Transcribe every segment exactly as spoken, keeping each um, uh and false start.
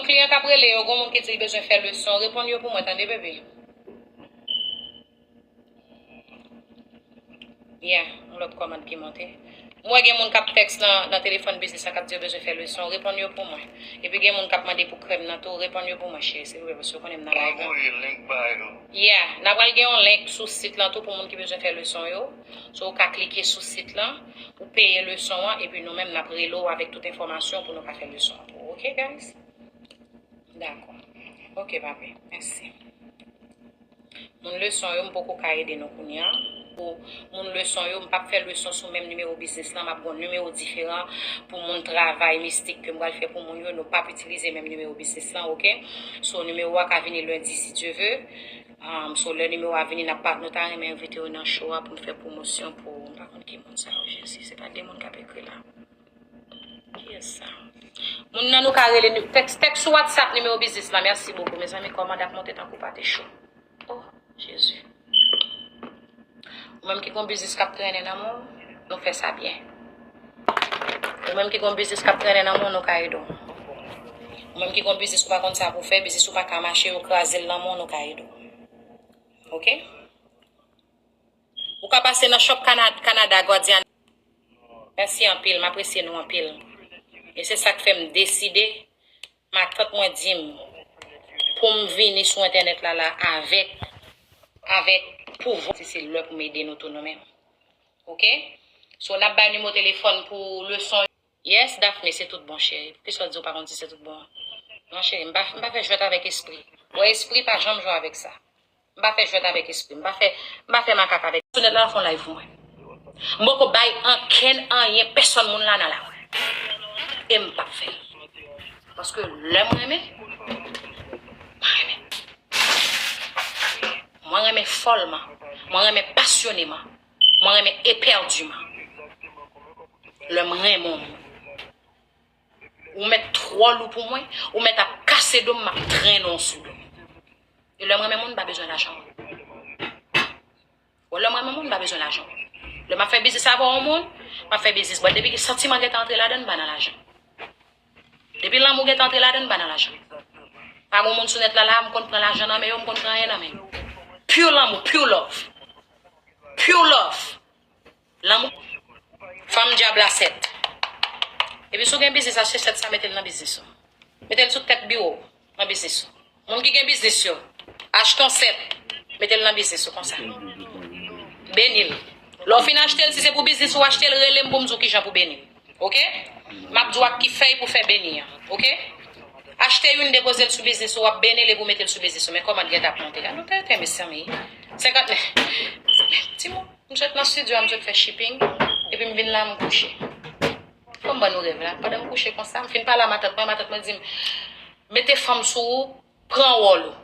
Kliyan k ap rele yo, gen moun ki di l bezwen fè leson, reponn yo pou mwen, tande, bebe. Yeah, yon lòt kòmand ki monte. M wè gen moun k ap tèks nan, nan telefòn biznis la k ap di yo bezwen fè leson, reponn yo pou mwen. Epi gen moun k ap mande pou krèm nan tou, reponn yo pou mwen, cheri, silvouplè, paske w konnen m nan live la. Yeah, n a pral gen yon link sou sit lan tou pou moun ki bezwen fè leson yo. So, ou ka klike sou sit lan, ou peye leson an, epi nou menm n ap rele w avèk tout enfòmasyon pou nou ka fè leson an pou ou. Ok, guys? Dakò. Ok, papi. Mèsi. Moun leson yo, m poko ka ede nou kounye a. Pou moun leson yo, m p ap fè leson sou menm nimewo biznis lan. M ap gen yon nimewo diferan pou moun travay mistik ke m pral fè pou moun yo. Nou p ap itilize menm nimewo biznis lan, ok? So, nimewo a ka vini lendi, si Dye ve. Um, so, lè nimewo a vini, n ap pa, nou ta renmen envite yo nan show a pou n fè pwomosyon pou, m pa konn ki moun sa yo, Jezi. Se pa de moun k ap ekri la. Kiyès sa? Moun nan nou ka rele, tèks, tèks sou WhatsApp nimewo biznis la. Mèsi bokou, mezanmi, kòmand ap monte tankou pate cho. Oh, Jezi. Ou menm ki gon biznis k ap trennen nan men w, nou fè sa byen. Ou menm ki gon biznis k ap trennen nan men w, nou ka ede w. Ou menm ki gon biznis ou pa konn sa pou fè, biznis ou pa ka mache, yo kraze l nan men w, nou ka ede w. Ok? Ou ka pase nan shop Kana-, Kanada, Guardian. Mèsi anpil, m apresye nou anpil. E se sa k fè m deside, matant mwen di m, pou m vini sou entènèt la, la, avèk, avèk pouvwa. Si se lè pou m ede nou tou nou menm. Ok? So, n ap bay nimewo telefòn pou leson. Yes, Daphne, se tout bon, cheri. Poukisa w di w pa konn si se tout bon? Non, cheri, m pa, m pa fè jwèt avèk espri. Wè, espri pa janm jwe avèk sa. M pa fè jwèt avèk espri. M pa fè, m pa fè makak avèk. Sou nèt la, fè yon live pou mwen. M poko bay ankenn anyen pèsonn moun la nan la. E m p ap fè l. Paske lè mwen renmen, mwen renmen. Mwen renmen fòlman. Mwen renmen pasyoneman. Mwen renmen epèdiman. Lè m renmen yon moun. Ou mèt twò lou pou mwen, ou mèt ap kase do m, m ap trennen w sou do m. E lè m renmen moun, m pa bezwen lajan w. Ou lè m renmen moun, m pa bezwen lajan w. Lè m ap fè biznis avè yon moun, m ap fè biznis. Bon, depi ki santiman gentan antre ladan l, m pa nan lajan. Depi lanmou gentan antre ladan l, m pa nan lajan. Pa gen moun sou nèt la, la, m konn pran lajan nan men yo, m konn pran anyen nan men yo. Pure lanmou, pure love. Pure love. Lanmou. Fanm dyab la sèt. Epi si w gen biznis, achte sèt sa, mete l nan biznis ou. Mete l sou tèt biwo w, nan biznis ou. Moun ki gen biznis yo, achte yon sèt, mete l nan biznis ou konsa. Beni l. Lè w fin achte l, si se pou biznis ou achte l, rele m pou m di w kijan pou beni l. Ok? M ap di w ak ki fèy pou fè beni an. Ok? Achte youn, depoze l sou biznis ou, w ap beni l epi w mete l sou biznis ou. Men kòmand gentan ap monte. Gade yon tenten, mezanmi. Senkant nèf. Timoun, m sot nan studio a, m sot fè shipping, epi m vin la, m kouche. Fò m ban nou rèv la. Pandan m kouche konsa, m fin pale a matant mwen, matant mwen di m, mete fanm sou ou, pran wòl ou.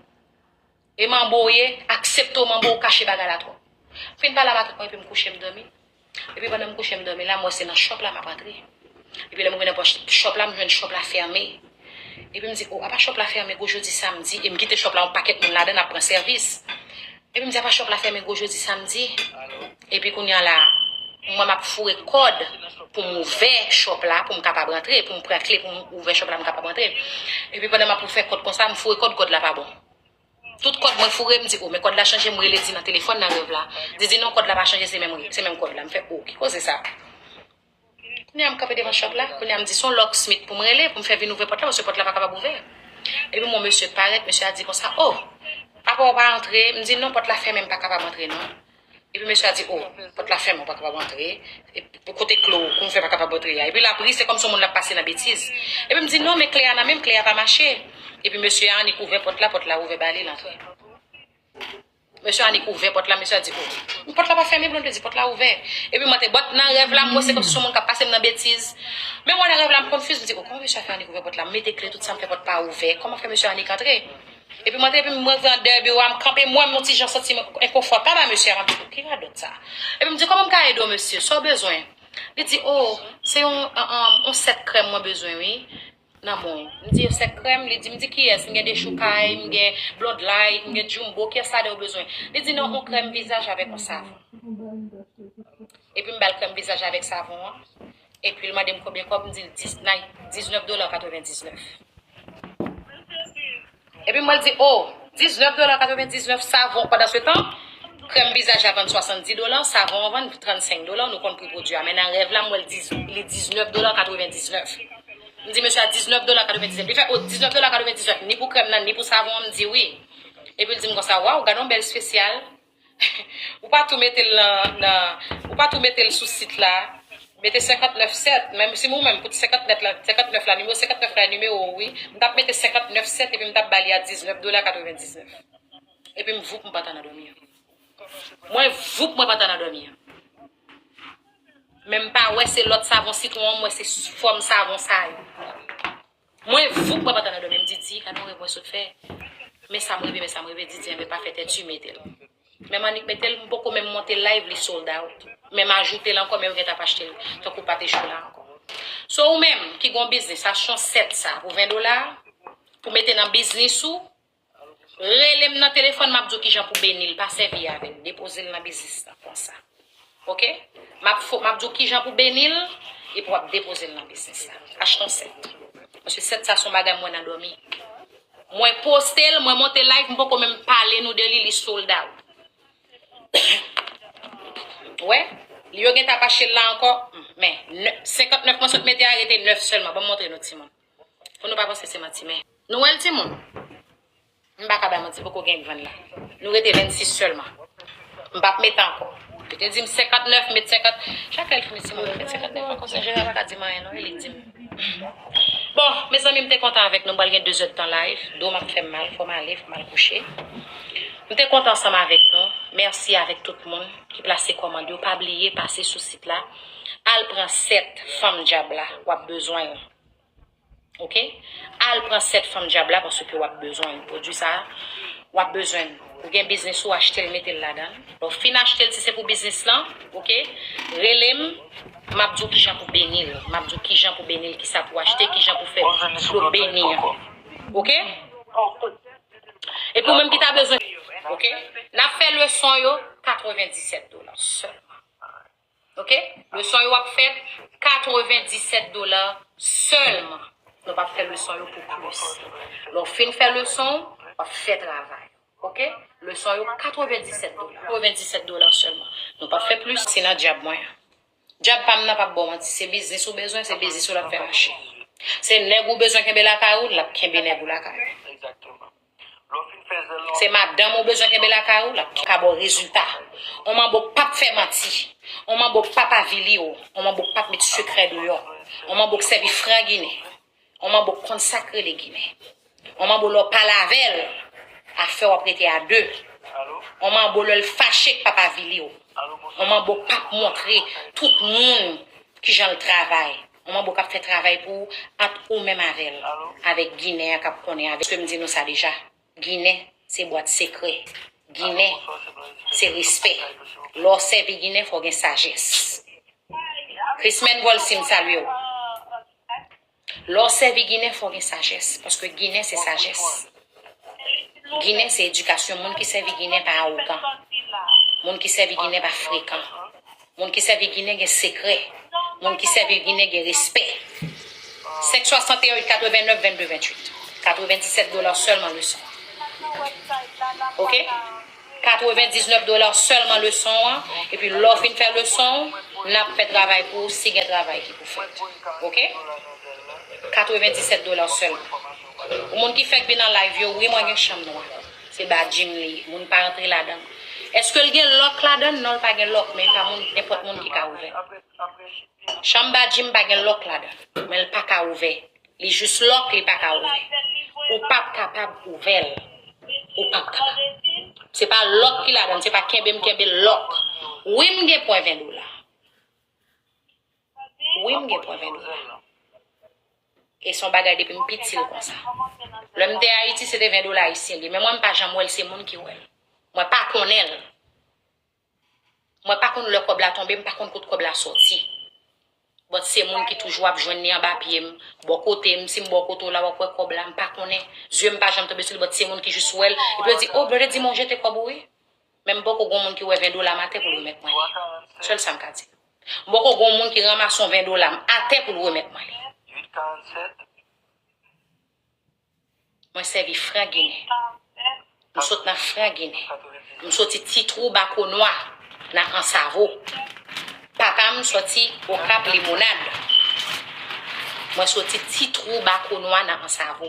E manbo w ye, aksepte w manbo w, kache bagay la twòp. M fin pale a matant mwen epi m kouche m dòmi. Epi pandan m kouche m dòmi la, m wè se nan shop la m ap antre. Epi lè m rive nan pòch shop la, m jwenn shop la fèmen. Epi m di, o, apa shop la fèmen gwo jodi samdi, e m kite shop la yon pakèt moun ladan ap pran sèvis. Epi m di, apa shop la fèmen gwo jodi samdi. Epi kounye a la, m wè m ap foure kòd pou m ouvè shop la, pou m kapab rantre, pou m pran kle, pou m ouvè shop la, m kapab rantre. Epi pandan m ap fè kòd konsa, m foure kòd, kòd la pa bon. Tout kòd mwen foure, m di, o, men kòd la chanje, m rele Didi nan telefòn nan rèv la. Didi, non, kòd la pa chanje, se menm, se menm kòd la. M fè, o, ki koze sa? Kounye a m kanpe devan shop la, kounye a m di, se yon locksmith pou m rele, pou m fè vin ouvè pòt la, paske pòt la pa kapab ouvè. Epi m wè yon mesye parèt, mesye a di konsa, o, apa w pa antre? M di, non, pòt la fèmen, m pa kapab antre, non. Epi mesye a di, o, pòt la fèmen, ou pa kapab antre. E pou kote kle w, kòman w fè pa kapab antre a? Epi l ap ri, se kòmsi yon moun l ap pase nan betiz. Epi m di, non, men kle a nan men m, kle a pa mache. Epi mesye a annik ouvè pòt la, pòt la ouvè ba li, l antre. Mesye a annik ouvè pòt la, mesye a di, o, pòt la pa fèmen, Blonde di pòt la ouvè. Epi mwen te, but nan rèv la, m wè se kòmsi se yon moun k ap pase m nan betiz. Men mwen nan rèv la, m konfiz, m di, o, kòman mesye a fè annik ouvè pòt la? M mete kle, tout sa, m fè pòt pa ouvè. Kòman fè mesye a annik antre? Epi m antre, epi m rive andeyò biwo a, m kanpe, m wè m yon ti jan santi m enkonfòtab a mesye a, m ap di, ki radòt sa? Epi m di, kòman m ka ede w, mesye? Sa w bezwen? Li di, o, se yon, yon, yon sèt krèm mwen bezwen, wi, nan men w. M di, sèt krèm? Li di, m di, kiyès? M gen Dechoukay, m gen Blonde Light, m gen Jumbo, kiyès ladan w bezwen? Li di, non, yon krèm vizaj avèk yon savon. Epi m ba l krèm vizaj avèk savon an. Epi l mande m konbyen kòb, m di l dis, diznèf dola katrevendiznèf. Epi mwen di, o, diznèf dola katrevendiznèf savon. Pandan se tan, krèm vizaj la vann swasanndis dola, savon an vann trannsenk dola, nou konn pri pwodui a. Men nan rèv la, mwen li diz, li diznèf dola katrevendiznèf. M di mesye a diznèf dola katrevendiznèf. Li fè, o, diznèf dola katrevendiznèf, ni pou krèm nan, ni pou savon an, m di wi. Epi l di m konsa, waw, gade yon bèl espesyal. Ou pa tou mete l nan, nan, ou pa tou mete l sou sit la. Mete senkantnèf sèt, menm si ou menm pou senkantnèf la, senkantnèf la, nimewo senkantnèf la, nimewo ou wi. M t ap mete senkantnèf sèt epi m t ap ba li a diznèf dola katrevendiznèf. Epi m voup, m pantan nan dòmi an. Mwen voup, mwen pantan nan dòmi an. Men m pa wè se lòt savon sitwon an, m wè se fòm savon sa yo. Mwen voup, mwen pantan nan dòmi, m di, di, gade yon rèv mwen sot fè. Men sa m reve, men sa m reve, di, di, enben pa fè tèt si mete l. Men m annik mete l, m poko menm monte live, li sold out. Men m ajoute l ankò, men yo gentan ap achte l, tankou pa te cho la ankò. So ou menm ki gon biznis, achte yon sèt sa pou ven dola, pou mete nan biznis ou, rele m nan telefòn, m ap di w kijan pou beni l, pa sèvi avè l, depoze l nan biznis la konsa. Oke? M ap fo, m ap di w kijan pou beni l, epi w ap depoze l nan biznis la. Achte yon sèt. Paske sèt sa se yon bagay mwen nan dòmi. Mwen poste l, mwen monte live, m poko menm pale nou de li, li sold out. Wè, li yo gentan ap achte l la ankò, men, nè-, senkantnèf mwen sot mete a, rete nèf sèlman. Ban m montre nou timoun. Pou nou pa panse se manti, men. Nou wè l timoun? M pa ka bay manti, poko gen k vann la. Nou rete vennsis sèlman. M p ap met ankò. Yo te di m senkantnèf, met senkant. Chak lè l fin met timoun, met senkantnèf ankò, se Jera pa ka di m anyen non, e li di m. Bon, mezanmi, m te kontan avèk nou. M pral gen de zè tan live. Do m ap fè m mal, fò m ale, fò m al kouche. M te kontan ansanm avèk nou. Mèsi avèk tout moun ki plase kòmand yo. Pa bliye pase sou sit la. Al pran sèt fanm dyab la. W ap bezwen l. Oke? Al pran sèt fanm dyab la paske w ap bezwen l. Pwodui sa a, w ap bezwen l. Ou gen biznis ou, achte l, mete l ladan l. Lè w fin achte l, si se pou biznis lan, oke? Rele m, m ap di w kijan pou beni l. M ap di w kijan pou beni l, kisa pou achte, kijan pou fè pou beni an. Oke? Epi ou menm ki ta bezwen, oke? N ap fè leson yo katrevenndisèt dola sèlman. Oke? Leson yo ap fèt katrevenndisèt dola sèlman. Nou p ap fè leson yo pou plis. Lè w fin fè leson w, w ap fè travay. Oke? Leson yo katrevenndisèt dola. Katrevenndisèt dola sèlman. Nou p ap fè plis. Se nan djab mwen an. Djab pa m nan p ap ba w manti. Se biznis ou bezwen, se biznis ou l ap fè mache. Se nèg ou bezwen kenbe lakay ou, l ap kenbe nèg ou lakay ou. Se madanm ou bezwen kenbe lakay ou, l ap ka ba w rezilta. On manbo k p ap fè manti. On manbo k p ap avili w. On manbo k p ap met sekrè deyò. On manbo k sèvi fran ginen. On manbo k konn sa k rele ginen. On manbo lè w pale avè l, afè w ap rete a de. On manbo lè l fache k p ap avili w. On manbo k p ap montre tout moun kijan l travay. On manbo k ap fè travay pou ou ant ou menm avè l, avèk ginen an k ap konnen avè l. Èske m di nou sa deja? Ginen se bwat sekrè. Ginen se respè. Lè w sèvi ginen, fò w gen sajès. Chrisman Volcy, m salye w. Lè w sèvi ginen, fò w gen sajès. Paske ginen se sajès. Ginen se edikasyon. Moun ki sèvi ginen pa awogan. Moun ki sèvi ginen pa frekan. Moun ki sèvi ginen gen sekrè. Moun ki sèvi ginen gen respè. Senk swasanteyen uit katrevennèf vennde venntuit. Katrevenndisèt dola sèlman leson. Oke? Katrevendiznèf dola sèlman leson an. Epi lè w fin fè leson w, n ap fè travay pou ou si gen travay ki pou fèt. Oke? Katrevenndisèt dola sèlman. Pou moun ki fèk vin nan live yo, wi, mwen gen chanm nwa. Se ba Jim li ye. Moun pa rantre ladan l. Èske l gen lòk ladan l? Non, l pa gen lòk, men e pa moun, nenpòt moun ki ka ouvè. Chanm ba Jim pa gen lòk ladan l, men l pa ka ouvè. Li jis lòk, li pa ka ouvè. Ou p ap kapab ouvè l. Ou p ap kapab. Se pa lòk ki ladan l, se pa kenbe m kenbe lòk. Wi, m gen pwen ven dola. Wi, m gen pwen ven dola. E se yon bagay depi m piti l konsa. Lè m te Ayiti, se te ven dola ayisyen li ye. Men mwen, m pa janm wè l, se moun ki wè l. Mwen pa konnen l. Mwen pa konn lè kòb la tonbe, m pa konn kot kòb la sòti. But se moun ki toujou ap jwenn li anba pye m, bò kote m, si m bò kote w la, w ap wè kòb la, m pa konnen. Zye m pa janm tonbe sou li, but se moun ki jis wè l. Epi yo di, "Oh, Blondedy, men w jete kòb ou wi." Men m poko gon moun ki wè ven dola m atè pou l remèt mwen li. Sèl sa m ka di. M poko gon moun ki ranmase yon ven dola m atè pou l remèt mwen li. Mwen sèvi fran ginen. M sot nan fran ginen. M soti Ti Twou Bakonwa nan Ansavo. Papa m soti Okap Limonad. Mwen soti Ti Twou Bakonwa nan Ansavo.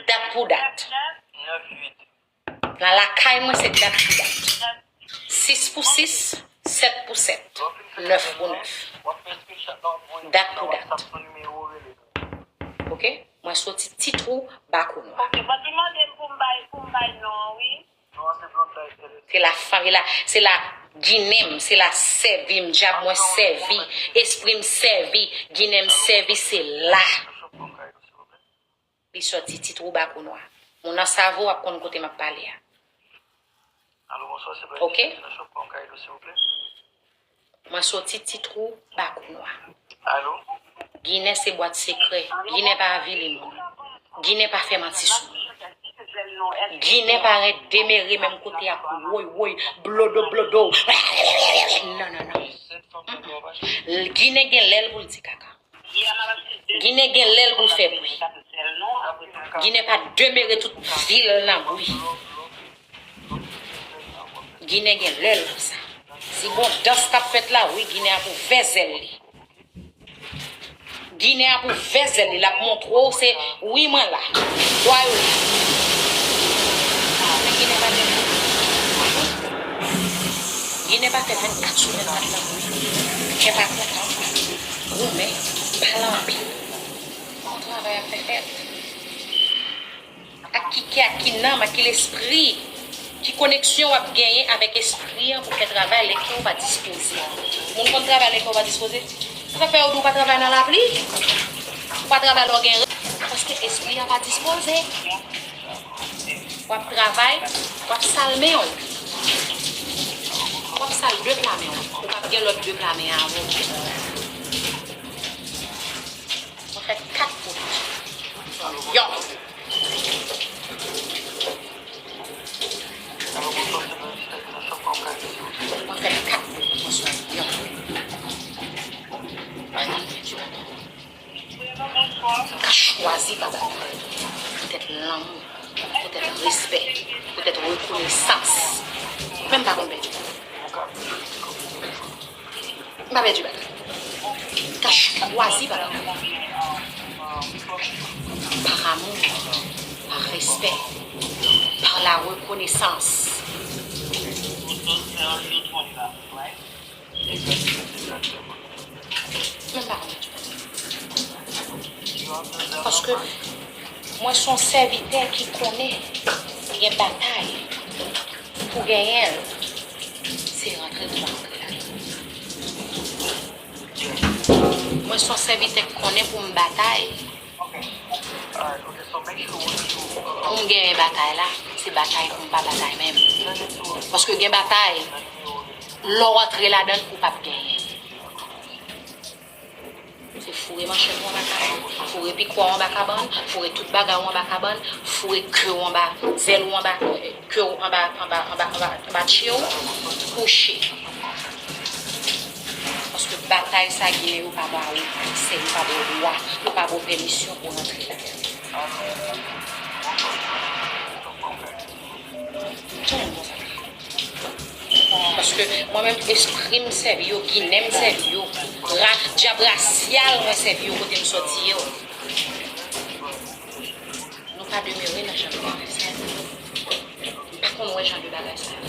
Dat pou dat. Nan lakay mwen se dat pou dat. Sis pou sis, sèt pou sèt, nèf pou nèf. Dat pou dat. Oke? Mwen soti Ti Twou Bakonwa. Se la fanmi la, se la ginen m, se la sèvi m, dyab mwen sèvi, espri m sèvi, ginen m sèvi, se la. Li soti Ti Twou Bakonwa. Moun Ansavo ap konn kote m ap pale a. Oke? Mwen soti Ti Twou Bakonwa. Ginen se bwat sekrè. Ginen pa avili moun. Ginen pa fè manti sou moun. Ginen pa ret demere menm kote ak woy woy, blodo blodo. Non, non, non. Mm-mm. Ginen gen lè l pou l di kaka. Ginen gen lè l pou l fè bri. Ginen pa demere tout vi l nan bri. Ginen gen lè l pou sa. Si gon dans k ap fèt la, wi, Ginen ap ouvè zèl li. Ginen ap ouvè zèl li, l ap montre w se wi mwen la. Dwa yo la. Men Ginen pa gen. Ginen pa fè vennkat sou vennkat nan bri. Kè pa kontan. Goumen, pale anpil. Yon travay ap fè fèt. Ak ki kè, ak ki nanm, ak ki lespri, ki koneksyon w ap genyen avèk espri an pou fè travay lè kè w pa dispoze. Moun konn travay lè kè w pa dispoze. Sa fè yo di w pa travay nan lapli, ou pa travay lè w gen rèv. Paske espri an pa dispoze. W ap travay, w ap sal men w. W ap sal de pla men w. Ou p ap gen lòt de pla men avè w. Mwen fè kat pout. Yon. Mwen fè kat pout. Mwen swen yon. Ka chwazi pa bagay. Poutèt lanmou, poutèt respè, poutèt rekonesans. Men m pa konn pèdi. M pa pèdi batay. M ka chwazi pa batay. Par amour, par respect, par la reconnaissance. Men m pa konn pèdi batay. Paske mwen se yon sèvitè ki konnen gen batay pou genyen l. Se rantre pou rantre la. Mwen se yon sèvitè k konnen pou m batay. Pou m genyen batay la, se batay pou m pa batay menm. Paske gen batay, lè w antre ladan l, ou p ap genyen. Se foure manchèt ou anba kabann, foure pikò w anba kabann, foure tout bagay ou anba kabann, foure ke w anba, zèl ou anba, ke w anba, anba, anba, anba, anba tye w, kouche. Paske batay sa Ginen yo pa ba ou aksè, yo pa ba w dwa, yo pa ba w pèmisyon pou w rantre ladan l. Jan yon bon sa. Paske mwen menm, espri m sèvi yo, Ginen m sèvi yo, ra, dyab rasyal mwen sèvi yo kote m sòti yo. Nou pa demere nan jan de bagay sa yo. M pa konn wè jan de bagay sa yo.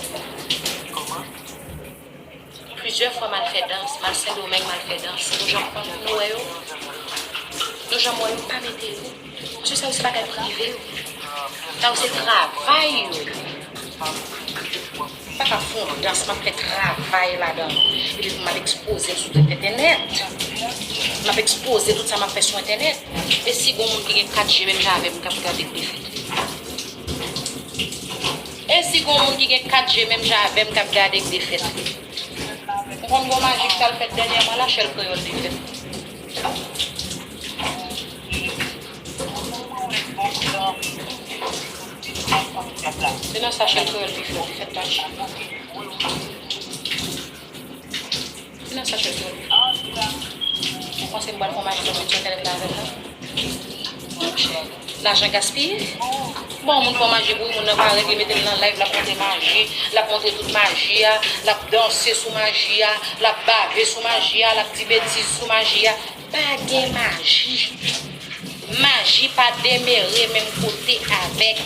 Plizyè fwa m al fè dans, m al Sendomeng, m al fè dans. Nou janm konn, nou wè yo? Nou janm wè yo? Pa mete yo. Paske sa yo se bagay prive yo. Sa yo se travay yo. M pa ka fè yon dans, m ap fè travay ladan l. Epi pou m al ekspoze l sou tout entènèt. M ap ekspoze tout sa m ap fè sou entènèt. E si gon moun ki gen kat je menm jan avè m k ap gade k defèt li? E si gon moun ki gen kat je menm jan avè m k ap gade k defèt li? Ou konn gon majik k al fèt dènyèman la, Chèl Kreyòl te fèt. Se nan sa Chèl Kreyòl te fèt, te fèt tachi. Se nan sa Chèl Kreyòl te fèt. Ou panse m pral fè yon majik pou m met sou entènèt la avè l la? Monchè. Lajan gaspiye. Bon, moun fè maji pou moun nan parèt, li mete l nan live, l ap montre maji, l ap montre tout maji a, l ap danse sou maji a, l ap bave sou maji a, l ap di betiz sou maji a. Pa gen maji. Maji pa demere menm kote avèk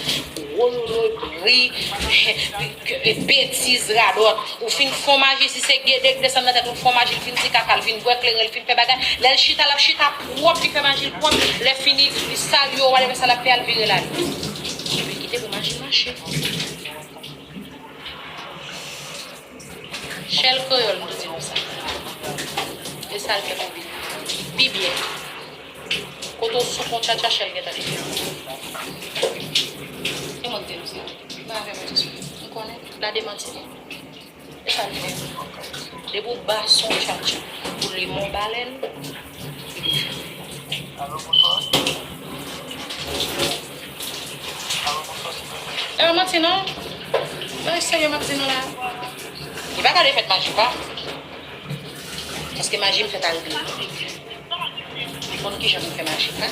wololo, bri, betiz, radòt. Ou fin fè maji, si se gede k desann nan tèt ou, l fè maji, l fin di kaka, l fin bwè kleren, l fin fè bagay. Lè l chita, l ap chita pwòp, li fè maji l pwòp. Lè fini, li sal yo, whatever sa l ap fè, al vire l ale. Epi kite pou maji mache. Chèl kreyòl, m tou di nou sa. E sa l fè pou vin pi byen. Kote w sou pon tchatcha, chèl gentan depi. E mwen k di nou sa. M pa fè mwen diskou. M konnen. La demanti li. E sa l fè. Depi w ba son tchatcha pou lemon balèn, li fè. E pa manti non. Bagay serye m ap di nou la. Li pa ka defèt maji pa. Paske maji m fèt a regle. Li konn kijan pou fè maji pa.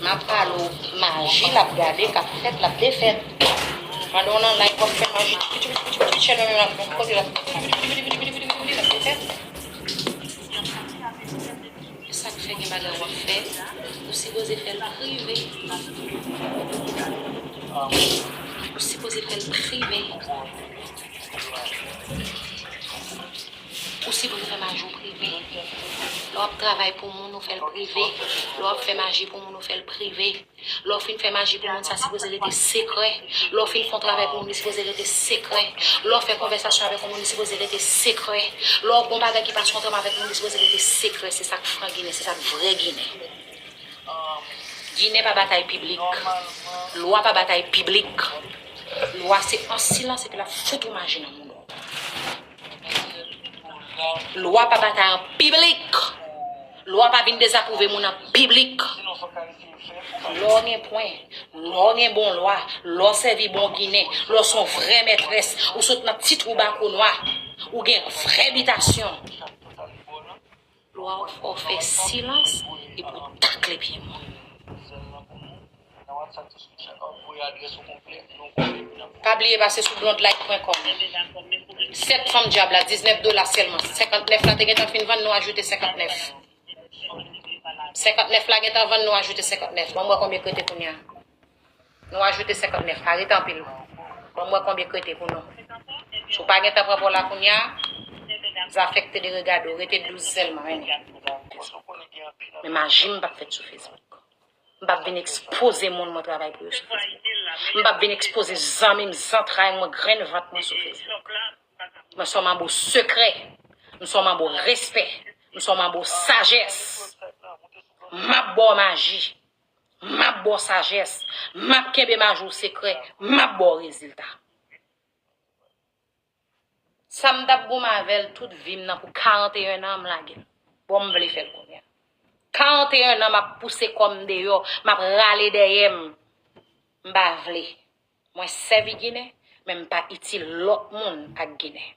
M ap pale w maji l ap gade k ap fèt, l ap defèt. Pandan w nan live w ap fè maji, chèl mwen menm ap kote l ap, l ap defèt. E sa k fè gen bagay w ap fè, ou sipoze fè l prive. Ou sipoze fè l prive. Ou sipoze fè maji w prive. Lè w ap travay pou moun, ou fè l prive. Lè w ap fè maji pou moun, ou fè l prive. Lè w fin fè maji pou moun, sa sipoze rete sekrè. Lè w fin fè yon travay pou moun, li sipoze rete sekrè. Lè w fè konvèsasyon avèk yon moun, li sipoze rete sekrè. Lè w gon bagay ki pase yon tèm avèk moun, li sipoze rete sekrè. Se sa k fran Ginen, se sa k vrè Ginen. Ginen pa batay piblik. Lwa pa batay piblik. Lwa se an silans epi l ap fout ou maji nan moun. Lwa pa batay an piblik. Lwa pa vin dezapwouve moun an piblik. Lè w gen pwen, lè w gen bon lwa, lè w sèvi bon Ginen, lè w se yon vrè mètrès, ou sot nan ti twou bakonwa, ou gen vrè bitasyon. Lwa w fè w fè silans epi w takle pye moun. Pa bliye pase sou blondlight pwen kòm. Sèt fanm dyab la, diznèf dola sèlman. Senkantnèf la te gentan fin vann, nou ajoute senkantnèf. Senkantnèf la gentan vann, nou ajoute senkantnèf. Ban m wè konbyen k rete kounye a. Nou ajoute senkantnèf. Pa rete anpil. Ban m wè konbyen k rete pou nou. Si w pa gentan pran pa w la kounye a, zafè k te de regade w. Rete douz sèlman, men. Men maji m p ap fèt sou Facebook. M p ap vin ekspoze moun mwen travay pou yo sou Facebook. M p ap vin ekspoze zanmi m, zantray mwen, grenn vant mwen sou Facebook. Mwen se yon manbo sekrè. M se yon manbo respè. M se yon manbo sajès. M ap ba w maji. M ap ba w sajès. M ap kenbe maji w sekrè. M ap ba w rezilta. Sa m t ap goumen avè l tout vi m nan pou karanteyen an, m lage l. Bon, m vle fè l kounye a. Karanteyen an, m ap pouse kò m deyò, m ap rale dèyè m. M pa vle. Mwen sèvi Ginen, men m pa itil lòt moun ak Ginen.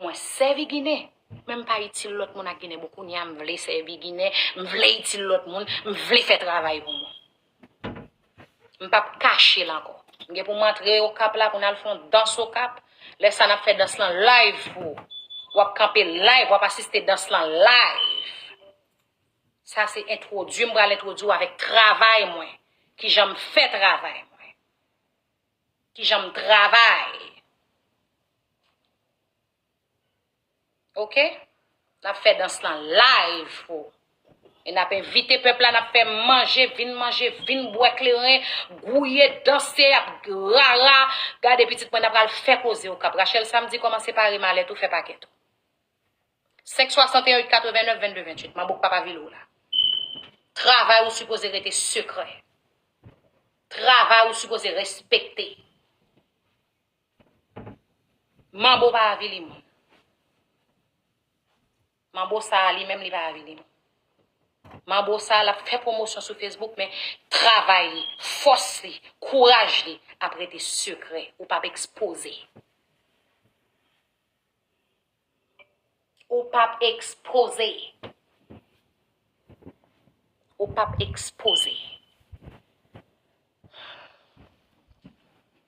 Mwen sèvi Ginen, men m pa itil lòt moun ak Ginen. Bon, kounye a, m vle sèvi Ginen, m vle itil lòt moun, m vle fè travay pou moun. M p ap kache l ankò. M gen pou m antre Okap la pou n al fè yon dans Okap. Lè sa a, n ap fè dans lan live pou ou. W ap kanpe live, w ap asiste dans lan live. Sa se entwodui, m pral entwodui w avèk travay mwen. Kijan m fè travay mwen. Kijan m travay. Oke? N ap fè dans lan live pou. E n ap envite pèp la, n ap fè manje, vin manje, vin bwè kleren, gouye, danse, ap rara. Gade pitit mwen, n ap pral fè koze Okap. Rachel Samdi, kòmanse pare malèt ou, fè pakèt ou. Senk swasanteyen uit katrevennnèf vennde venntuit, manbo k papa vile w la. Travay ou sipoze rete sekrè. Travay ou sipoze respekte. Manbo pa avili moun. Manbo sa a li menm li pa avili moun. Manbo sa a l ap fè pwomosyon sou Facebook, men travay li, fòs li, kouraj li ap rete sekrè. Ou p ap ekspoze. Ou p ap ekspoze. Ou p ap ekspoze.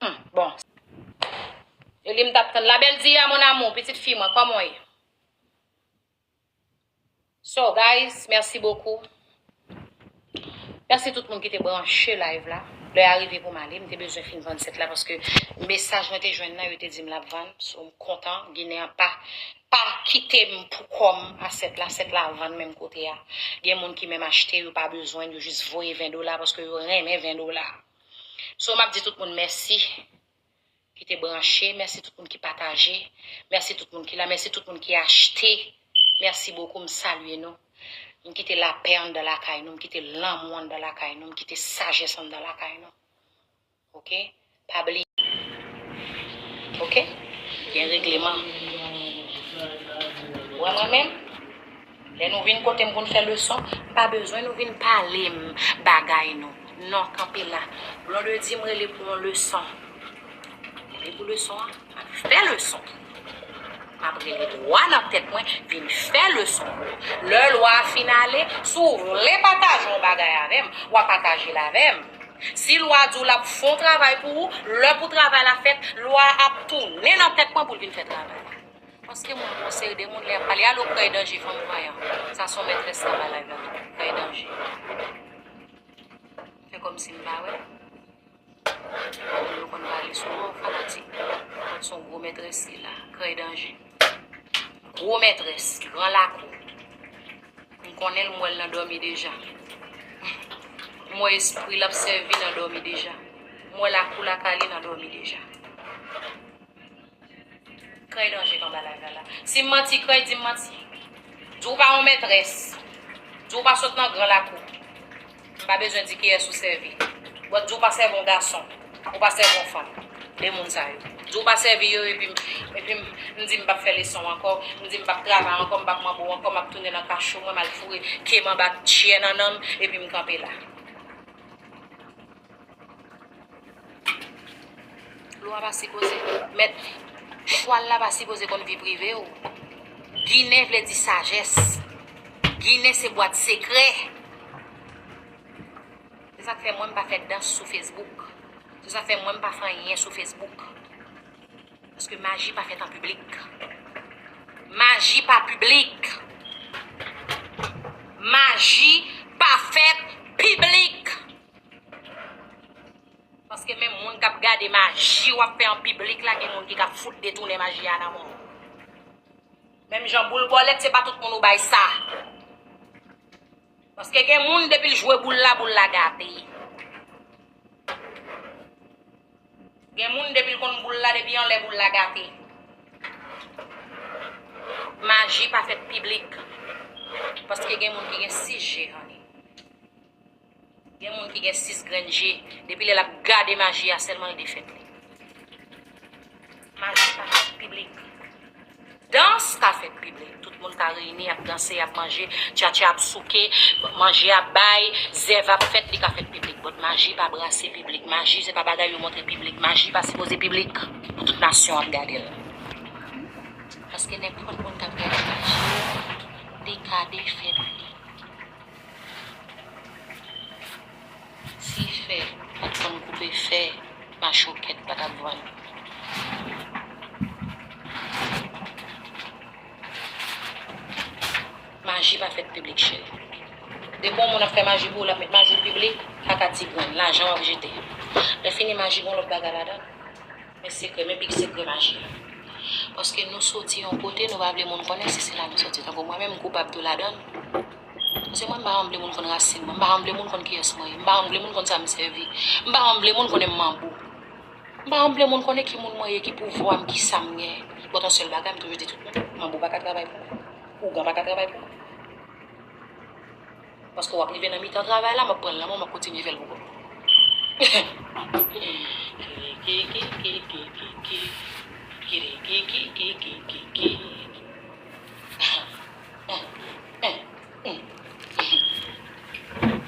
Hmm, bon. E li m t ap tann. La Belle Dia, mon amour, pitit fi mwen, kòman w ye? So, guys, merci beaucoup. Mèsi tout moun ki te branche live la. Lè a rive pou m ale, m te bezwen fin vann sèt la paske mesaj mwen te jwenn nan, yo te di m l ap vann. So, m kontan. Ginen an pa, pa kite m pou kò m a sèt la. Sèt la vann menm kote a. Gen moun ki menm achte, yo pa bezwen, yo jis voye ven dola paske yo renmen ven dola. So, m ap di tout moun mèsi ki te branche. Mèsi tout moun ki pataje. Mèsi tout moun ki la. Mèsi tout moun ki achte. Mèsi bokou. M salye nou. M kite lapè anndan lakay nou. M kite lanmou anndan lakay nou. M kite sajès anndan lakay nou. Oke? Pa bliye. Oke? Gen regleman. Ou wè mwen menm? Lè nou vin kote m pou n fè leson, m pa bezwen nou vin pale m bagay nou. Non, kanpe la. Blondedy, m rele pou yon leson. Rele pou leson an, m ap fè leson. M ap rele lwa nan tèt mwen, vin fè leson pou ou. Lè lwa a fin ale, si w vle pataje yon bagay avè m, w a pataje l avè m. Si lwa di w l ap fè yon travay pou ou, lè pou travay la fèt, lwa a ap tounen nan tèt mwen pou l vin fè travay la. Paske mwen, mwen se de moun lè y ap pale, alo, Krèy Danje, fanm vayan. Sa se yon mètrès ki anba live la tou. Krèy Danje. Fè kòmsi m pa wè. Moun yo konn pale sou mwen, fanatik. Mwen se yon gwo mètrès ki la. Krèy Danje. Gwo mètrès, gran lakou. M konnen l, m wè l nan dòmi deja. M wè espri l ap sèvi nan dòmi deja. M wè lakou lakay li nan dòmi deja. Krèy Danje k anba live la la. Si m manti, Krèy di m manti. Di w pa yon mètrès. Di w pa sot nan gran lakou. M pa bezwen di kiyès ou sèvi. But di w pa sèvi yon gason. Ou pa sèvi yon fanm. De moun sa yo. Di w pa sèvi yo epi m, epi m, m di m p ap fè leson ankò, m di m p ap travay ankò, m p ap manbo ankò, m ap tounen nan kacho mwen, m al foure ke m anba tchè nannan m, epi m kanpe la. Lwa pa sipoze, mèt, chwal la pa sipoze konn vi prive w. Ginen vle di sajès. Ginen se bwat sekrè. Se sa k fè mwen m pa fè dans sou Facebook. Se sa k fè mwen m pa fè anyen sou Facebook. Paske maji pa fèt an piblik. Maji pa piblik. Maji pa fèt piblik. Paske menm moun k ap gade maji w ap fè an piblik la, gen moun ki ka fout detounen maji a nan men w. Menm jan boul bòlèt, se pa tout moun ou bay sa. Paske gen moun, depi l jwe boul la, boul la gate. Gen moun, depi l konn boul la, depi anlè boul la gate. Maji pa fèt piblik. Paske gen moun ki gen sis je, honey. Gen moun ki gen sis grenn je, depi lè l ap gade maji a sèlman l defèt li. Maji pa fèt piblik. Dans ka fèt piblik. Tout moun ka reyini, ap danse, ap manje, tchatcha ap souke, manje ap bay, zèv ap fèt, li ka fèt piblik. But maji pa brase piblik. Maji se pa bagay yo montre piblik. Maji pa sipoze piblik pou tout nasyon ap gade l. Paske nenpòt moun k ap gade maji, li ka defèt li. Si fè pa t konn koupe fè, machokèt pa t ap vann. Maji pa fèt piblik, cheri. Depi yon moun ap fè maji pou ou, l ap met maji piblik, kaka ti grenn, lajan w ap jete. Lè fini maji, gen yon lòt bagay ladan l. Men sekrè, men pik sekrè maji a. Paske nou soti yon kote, nou pa vle moun konnen si se la nou soti. Tankou mwen menm, m koupab tou ladan l. Paske mwen, m pa janm vle moun konn rasin mwen, m pa janm vle moun konn kiyès mwen ye, m pa janm vle moun konn sa m sèvi, m pa janm vle moun konnen m manbo. M pa janm vle moun konnen ki moun mwen ye, ki pouvwa m, ki sa m gen. Bon, yon sèl bagay, m toujou di tout moun, manbo pa ka travay pou mwen. Ougan pa ka travay pou mwen. Paske w ap rive nan mitan travay la, m ap pran l nan men w, m ap kontinye fè l pou kò m.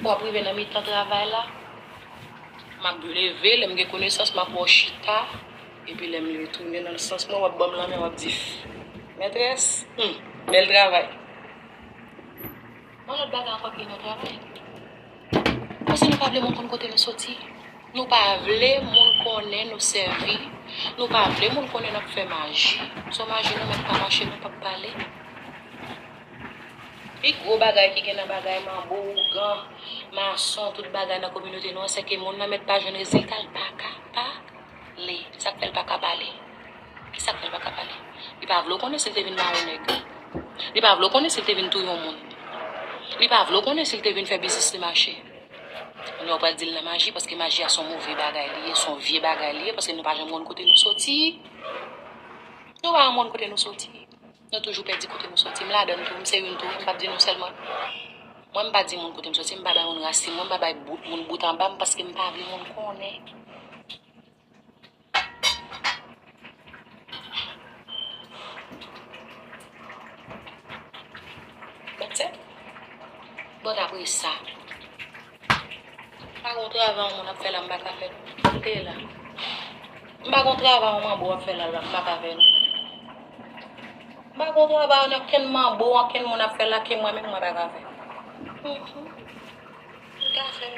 W ap rive nan mitan travay la, m ap leve, lè m gen konesans, m ap wè w chita, epi lè m retounen nan sans mwen, w ap ban m lanmen, w ap di, mètrès, hmm, bèl travay. Yon lòt bagay ankò ki nan travay. Si nou pa vle moun konn kote nou soti, nou pa vle moun konnen nou sèvi, nou pa vle moun konnen n ap fè maji. San maji nou menm pa mache, nou p ap pale. Pi gwo bagay ki gen nan bagay manbo, ougan, mason, tout bagay nan kominote nou an, se ke moun nan mèt pa jwenn rezilta, l pa ka pale. Sa k fè l pa ka pale? Ki sa k fè l pa ka pale? Li pa vle w konnen si l te vin mare nèg. Li pa vle w konnen si l te vin touye yon moun. Li pa vle w konnen si l te vin fè biznis li mache. Kounye a w pral di l nan maji, paske maji a se yon move bagay li ye, se yon vye bagay li ye, paske nou pa janm konn kote nou soti. Nou pa janm konn kote nou soti. Nou toujou pèdi kote nou soti. M ladann tou, m se youn tou, m p ap di nou sèlman. Mwen, m pa di moun kote m soti, m pa bay moun rasin mwen, m pa bay bout moun bout anba m, paske m pa vle moun konnen. That's it. But apre sa, m pa gon travay yon moun ap fè la, m pa ka fè l. Koute la. M pa gon travay yon manbo ap fè la, m pa ka fè l. M pa gon travay ankenn manbo, ankenn moun ap fè la ke mwen menm mwen pa ka fè. Mhm. M ka fè l.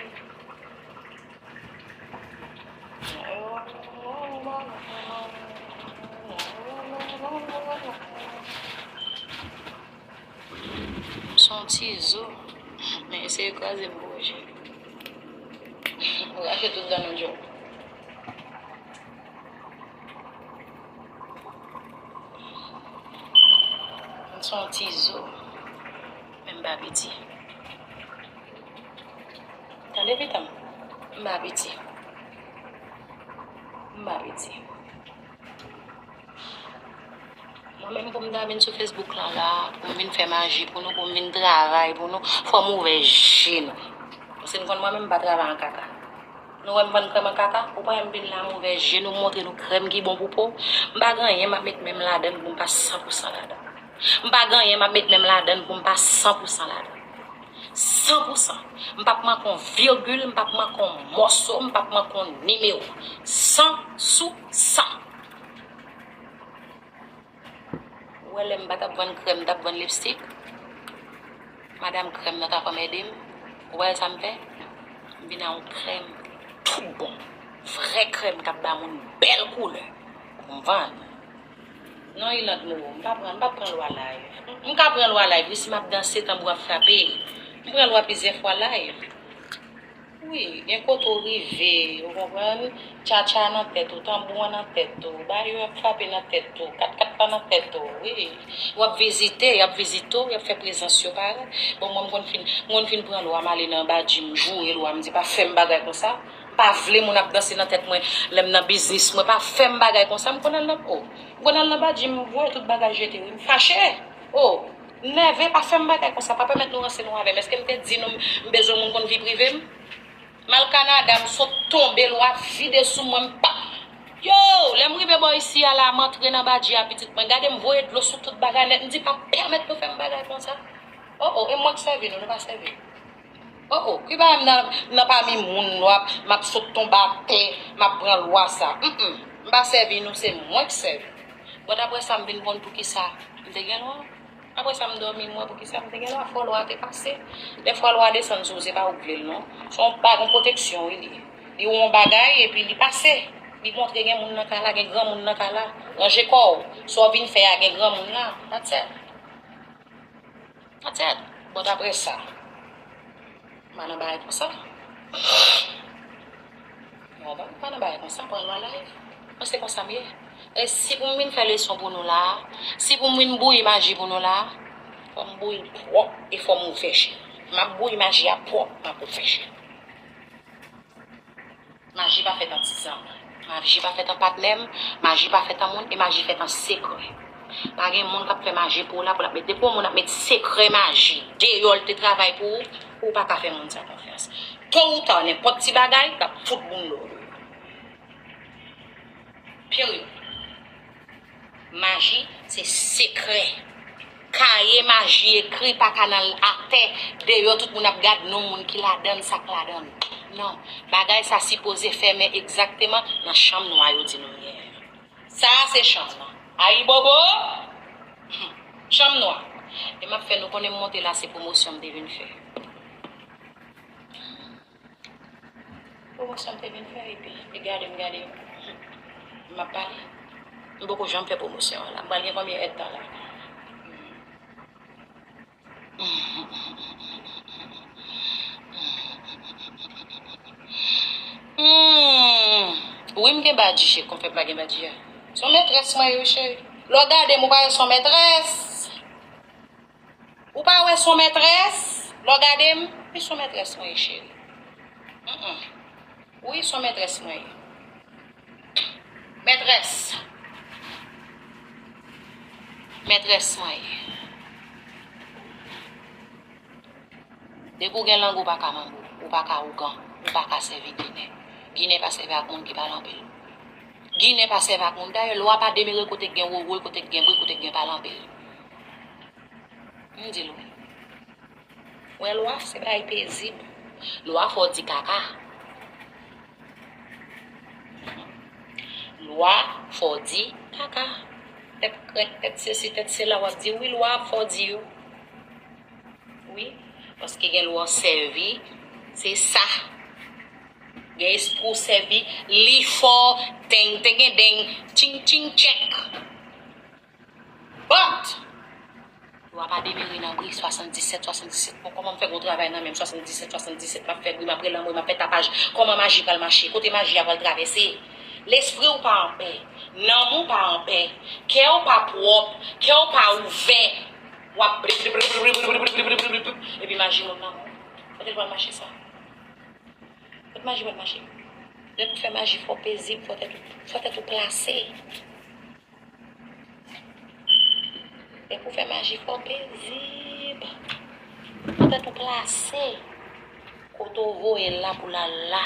M se yon ti zo, men eseye kraze m pou wè je. M rache tout dan nou djòl. M se yon ti zo, men m pa piti. Tande pitit m, m pa piti. M pa piti. Mwen menm pou m ta vin sou Facebook lan la, pou m vin fè maji pou nou, pou m vin travay pou nou, fò m ouvè je nou. Paske n konn mwen menm m pa travay an kaka. Nou wè m vann krèm an kaka? Ou pa wè m vin la, m ouvè je nou, m montre nou krèm ki bon pou po. M pa gen anyen m ap met men m ladann pou m pa san pou san ladann. M pa gen anyen m ap met men m ladann pou m pa san pou san ladann. San pou san. M p ap manke yon vigil, m p ap manke yon mòso, m p ap manke yon nimewo. San sou san. Ou wè lè m pa t ap vann krèm, m t ap vann lipstik? Madanm krèm nan t ap anmède m. Ou wè sa m fè? M vin ak yon krèm tout bon. Vrè krèm k ap ba moun bèl koulè. Pou m vann. Non, Ilant Moreau, m pa pran, m p ap pran lwa live. M ka pran lwa live, wi, si m ap danse, tanbou ap frape. M pran lwa plizyè fwa live. Wi, gen kote w rive, ou konprann? Tchatcha nan tèt ou, tanbou an nan tèt ou, bayo ap frape nan tèt ou, kat kat la nan tèt ou, wi. W ap vizite, y ap vizite w, y ap fè prezans yo parèt. Bon, mwen, m konn fin, m konn fin pran lwa, m ale nan anba djim, m joure lwa, m di, pa fè m bagay konsa. M pa vle moun ap danse nan tèt mwen, lè m nan biznis, mwen pa fè m bagay konsa, m konn al nan, o, m konn al nan anba djim, m voye tout bagay jete, wi, m fache. O, m nève, pa fè m bagay konsa, pa pèmèt nou ranse nou avè m. Èske m te di nou m bezwen moun konn vi prive m? M al Kanada, m sot tonbe, lwa vide sou mwen, m pa. Yo, lè m rive bò isi a la, m antre nan badji a, pitit mwen, gade m voye dlo sou tout bagay nèt, m di pa pèmèt nou fè m bagay konsa. O, o, e mwen k sèvi nou, nou pa sèvi. O, o, ki bagay m nan, nan pami moun, lwa, m ap sot tonbe atè, m ap pran lwa sa. Mm, mm, m pa sèvi nou, se mwen k sèvi. Bon, apre sa, m vin konn poukisa m te gen lwa. Apre sa, m dòmi, m wè poukisa m te gen lwa, fò lwa te pase. Dèfwa lwa desann sou ou, se pa ou k vle l non. Se yon ba-, yon pwoteksyon, wi, li ye. Li yon bagay, epi li pase. Li montre gen moun nan kay la, gen granmoun nan kay la. Ranje kò w. Sa w vin fè a, gen granmoun la. That's it. That's it. But apre sa, m pa nan bagay konsa. Bon, m pa nan bagay konsa, pran lwa live. Mwen se konsa m ye. E si pou m vin fè leson pou nou la, si pou m vin bouyi maji pou nou la, fò m bouyi l pwòp e fò m ouvè je. M ap bouyi maji a pwòp, m ap ouvè je. Maji pa fèt an ti zanmi. Maji pa fèt an patnè m. Maji pa fèt an moun. E maji fèt an sekrè. Pa gen moun k ap fè maji pou ou la, pou l ap met. Depi yon moun ap met sekrè maji deyò, l te travay pou ou, ou pa ka fè moun sa konfyans. To ou ta, nenpòt ti bagay, l ap fout bounn lòd ou. Period. Maji, se sekrè. Kaye maji ekri pa ka nan atè, deyò, tout moun ap gad non moun ki ladann, sa k ladann. Non, bagay sa sipoze fèmen egzakteman nan chanm nwa yo di nou l genyen. Sa a se chanm nan. Ayibobo! Chanm nwa. E m ap fè nou konnen m monte la, se pwomosyon m te vin fè. Pwomosyon m te vin fè, epi li gade m, gade m. M ap pale. M poko janm fè pwomosyon an la. M pral gen konbyen èdtan la? Hmm. Wi, m gen badji, cheri, konn fè m pa gen badji a. Se yon mètrès mwen ye, wi, cheri. Lè w gade m, ou pa wè se yon mètrès? Ou pa wè se yon mètrès? Lè w gade m, wi, se yon mètrès mwen ye, cheri. Mm-mm. Wi, se yon mètrès mwen ye. Mètrès. Mètrès mwen ye. Depi w gen lang, ou pa ka manbo, ou pa ka ougan, ou pa ka sèvi Ginen. Ginen pa sèvi ak moun ki pale anpil. Ginen pa sèvi ak moun. Dayè, lwa pa demere kote k gen wowoy, kote k gen bri, kote k gen pale anpil. M di l wi. Wè lwa, se bagay pezib. Lwa fè w di kaka. Lwa fè w di kaka. Tèt krèk, tèt sesi, tèt sela, w ap di wi, lwa fè w di yo. Wi, paske gen lwa w sèvi, se sa. Gen espri w sèvi, li fò, teng, tengendeng, tching, tching, tchèk. But, lwa pa demere nan bri, swasanndisèt, swasanndisèt. Bon, kòman m fè gon travay nan men m, swasanndisèt, swasanndisèt, m ap fè bri, m ap rele anmwe, m ap fè tapaj. Kòman maji pral mache? Kote maji a pral travèse? Lespri w pa anpè, nanm ou pa anpè, kè w pa pwòp, kè w pa ouvè. W ap epi maji monte nan men w. Kote l pral mache sa? Kote maji pral mache? Lè pou fè maji, fò w pezib, fò tèt ou, fò tèt ou plase. E pou fè maji, fò w pezib. Fò tèt ou plase. Kote w voye l la pou l al la.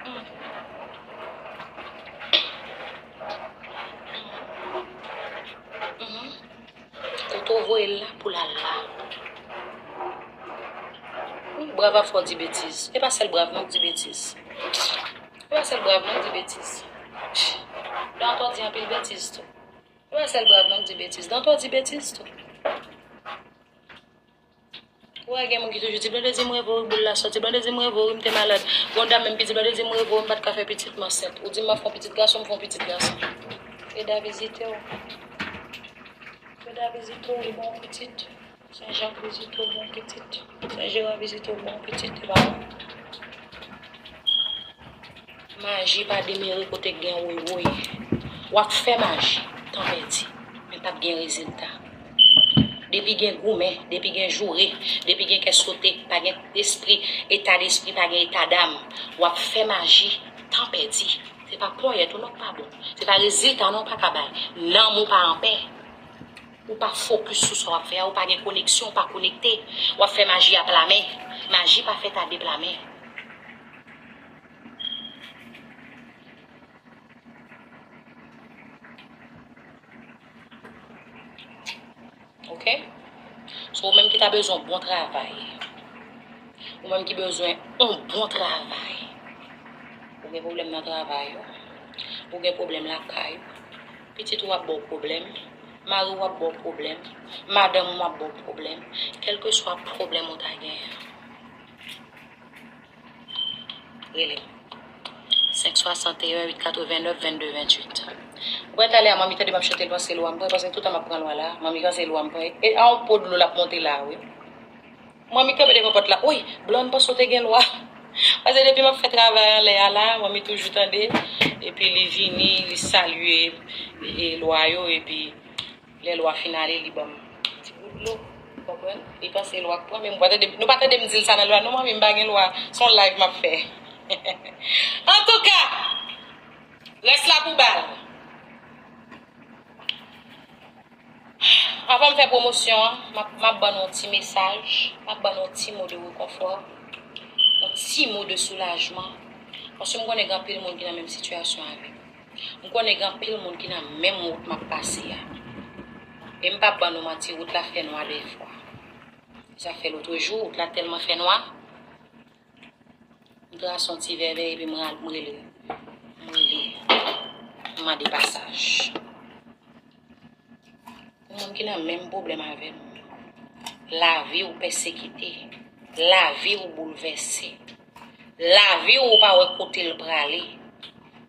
Mm. Mhm. Kote w voye l la pou l al la. Wi, brav ap fè w di betiz. E pa sèl brav non k di betiz. E pa sèl brav non k di betiz. Dantò di anpil betiz tou. E pa sèl brav non k di betiz. Dantò di betiz tou. Ou wè gen moun ki toujou di, "Blondedy, m reve w, boul la soti. Blondedy, m reve w, wi, m te malad." Gon dam menm ki di, "Blondedy, m reve w, m pa t ka fè pitit, m ansent." Ou di m ap fè yon pitit gason, m fè yon pitit gason. Freda vizite w. Freda vizite w, li ba w pitit. Sen Jak vizite w, ba w pitit. Sen Jera vizite w, ba w pitit, li pa bon. Maji pa demere kote k gen woywoy. W ap fè maji, tan pèdi, men p ap gen rezilta. Depi gen goumen, depi gen joure, depi gen kè sote, pa gen espri, eta despri, pa gen eta dam, w ap fè maji, tan pèdi. Se pa ponyèt ou non k pa bon. Se pa rezilta non w pa ka bay. Nanm ou pa anpè. Ou pa fokis sou sa w ap fè a, ou pa gen koneksyon, ou pa konekte. W ap fè maji a pla men. Maji pa fèt a de pla men. Oke? So, ou menm ki ta bezwen yon bon travay, ou menm ki bezwen yon bon travay, ou gen pwoblèm nan travay ou, ou gen pwoblèm lakay ou, pitit ou ap ba w pwoblèm, mari w ap ba w pwoblèm, madanm ou ap ba w pwoblèm, kèlkeswa pwoblèm ou ta genyen an. Rele m. Senk swasanteyen, uit katrevennnèf, vennde, venntuit. Ou wè talè a, manmi tande m ap chante, l panse lwa m pran, paske toutan m ap pran lwa la, manmi panse lwa m pran. E a yon po dlo l ap monte la, wi. Manmi kanpe devan pòt la. Wi, Blonde, m panse w te gen lwa. Paske depi m ap fè travay anlè a la, manmi toujou tande. Epi li vini, li salye, e, lwa yo, epi lè lwa fin ale, li ban m ti gout dlo. Ou konprann? Li panse lwa k pran, men m pa tande, nou pa tande m di l sa nan lwa, non, manmi, m pa gen lwa. Se yon live m ap fè. Antouka, rès la pou bal. Avan m fè pwomosyon an, m ap, m ap ban nou yon ti mesaj, m ap ban nou yon ti mo de rekonfò, yon ti mo de soulajman, paske m konnen gen anpil moun ki nan menm sitiyasyon avè m. M konnen gen anpil moun ki nan menm wout m ap pase a. E m p ap ban nou manti, wout la fè nwa dèfwa. Sa fè lòt jou, wout la tèlman fè nwa, m trase yon ti vèvè epi m ral, m rele, m rele, m mande pasaj. Pou moun ki nan menm pwoblèm avè m, lavi w pèsekite, Lavi w boulvèse. Lavi w, ou pa wè kote l prale.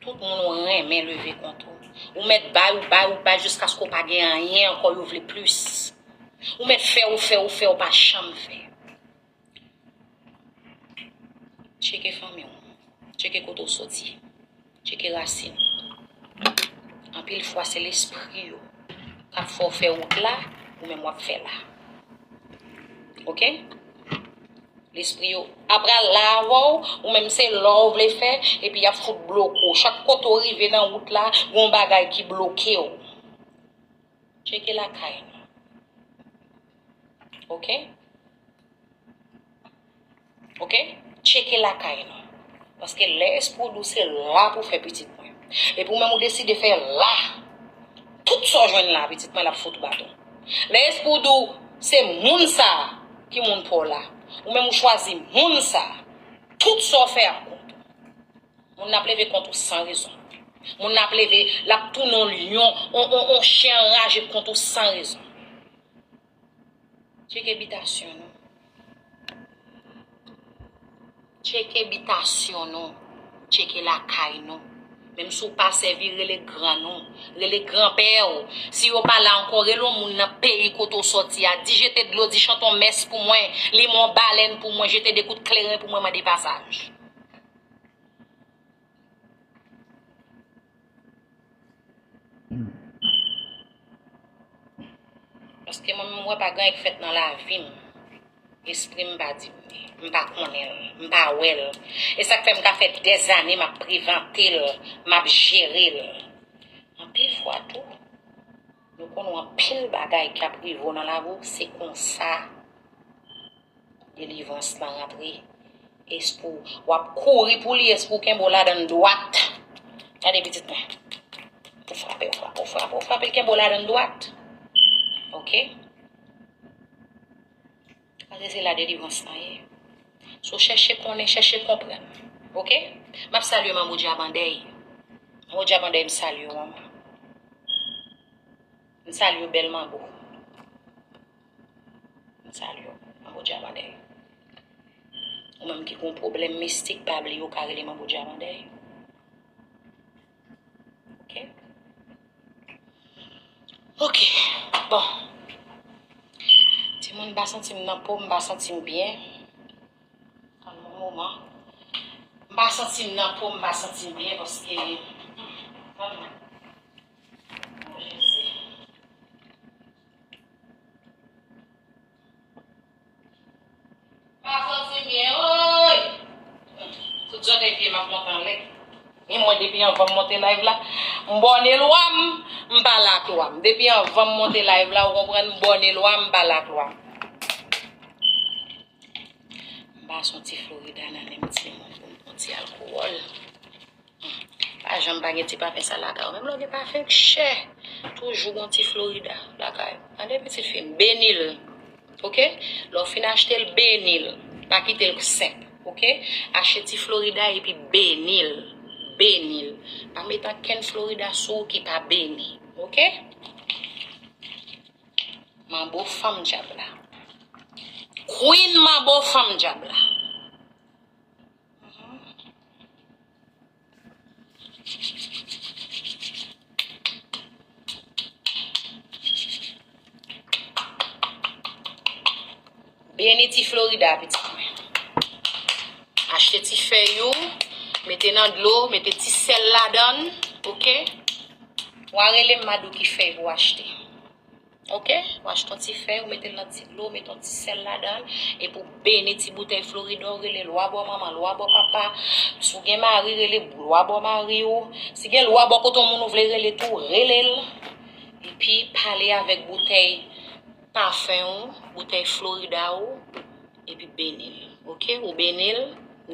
Tout moun ou renmen leve kont ou. Ou mèt bay, ou bay, ou bay jiskaske w pa gen anyen ankò, yo vle plis. Ou mèt fè, ou fè, ou fè, ou pa janm fè. Tcheke fanmi w. Tcheke kote w soti. Tcheke rasin. Anpil fwa, se lespri yo k ap fè w fè wout la, ou menm w ap fè la. Oke? Lespri yo ap pral la avè w, ou menm se lè w vle fè, epi y ap fout bloke w. Chak kote w rive nan wout la, gen yon bagay ki bloke w. Tcheke lakay nou. Oke? Oke? Tcheke lakay nou. Paske lè espri w di w se la pou w fè pitit mwen. Epi ou menm ou deside fè la. Tout sa w jwenn la, pitit mwen, l ap fout ou baton. Lè espri w di w se moun sa a ki moun pa w la. Ou menm ou chwazi moun sa a. Tout sa w fè ap kont ou. Moun nan ap leve kont ou san rezon. Moun nan ap leve, l ap tounen yon lyon, on, on, on chen anraje kont ou san rezon. Tcheke bitasyon nou. Tcheke bitasyon nou. Tcheke lakay nou. Menm si w pa sèvi, rele gran nou. Rele granpè w. Si yo pa la ankò, rele yon moun nan peyi kote w sòti a. Di jete dlo, di chante yon mès pou mwen. Limen yon balèn pou mwen. Jete de kout kleren pou mwen, mande pasaj. Paske mwen menm, m wè pa gen anyen k fèt nan lavi m. Espri m pa di m, m pa konnen l, m pa wè l. E sa k fè m ka fè dèzane m ap prevante l, m ap jere l. Anpil fwa tou, nou konn wè anpil bagay k ap rive w nan lavi w, se konsa. Delivrans lan rantre. Espri w, w ap kouri pou li, espri w kenbe w ladan l dwat. Gade pitit mwen. Ou frape, ou frape, ou frape, ou frape, l kenbe w ladan l dwat. Oke? Paske se la delivrans lan ye. So chèche konnen, chèche konprann. Oke? M ap salye Manbo Djabandèy. Manbo Djabandèy, m salye w, manman. M salye w, bèl manbo. M salye w, manbo Djabandèy. Ou menm ki gen yon pwoblèm mistik, pa bliye w ka rele manbo Djabandèy. Oke? Oke. Bon. Timoun, m pa santi m nan po, m pa santi m byen. Tann yon moman. M pa santi m nan po, m pa santi m byen paske, hmm, tann mwen. Bon, Jezi. Pa santi m byen, woy! Tout zòtèy pye m ap monte anlè. Men mwen, depi anvan m monte live la, m bòne lwa m, m pale ak lwa m. Depi anvan m monte live la, ou konprann, m bòne lwa m, m pale ak lwa m. M pa soti Florida nan menm timoun pou m pran ti alkowòl. Pa janm pa gen ti pafen sa lakay ou. Menm lè w gen pafen k chè, toujou gon ti Florida lakay ou. Tande pitit fi m, beni l. Oke? Lè w fin achte l, beni l. Pa kite l senp. Oke? Achte ti Florida epi beni l. Beni l. Pa met ankenn Florida sou ou ki pa beni. Oke? Manbo fanm dyab la. Queen manbo fanm dyab la. Beni ti Florida, pitit mwen. Achte ti fèy ou, mete nan dlo, mete ti sèl ladan l, oke? W a rele m, m a di w ki fèy pou w achte. Oke? Ou achte yon ti fèy, ou mete l nan ti dlo, ou mete yon ti sèl ladan l, epi ou beni ti boutèy Florida, ou rele lwa bò manman, lwa bò papa. Si w gen mari, rele lwa bò mari w. Si gen lwa bò kote yon moun ou vle rele tou, rele l. Epi pale avèk boutèy pafen ou, boutèy Florida ou, epi beni l. Oke? Ou beni l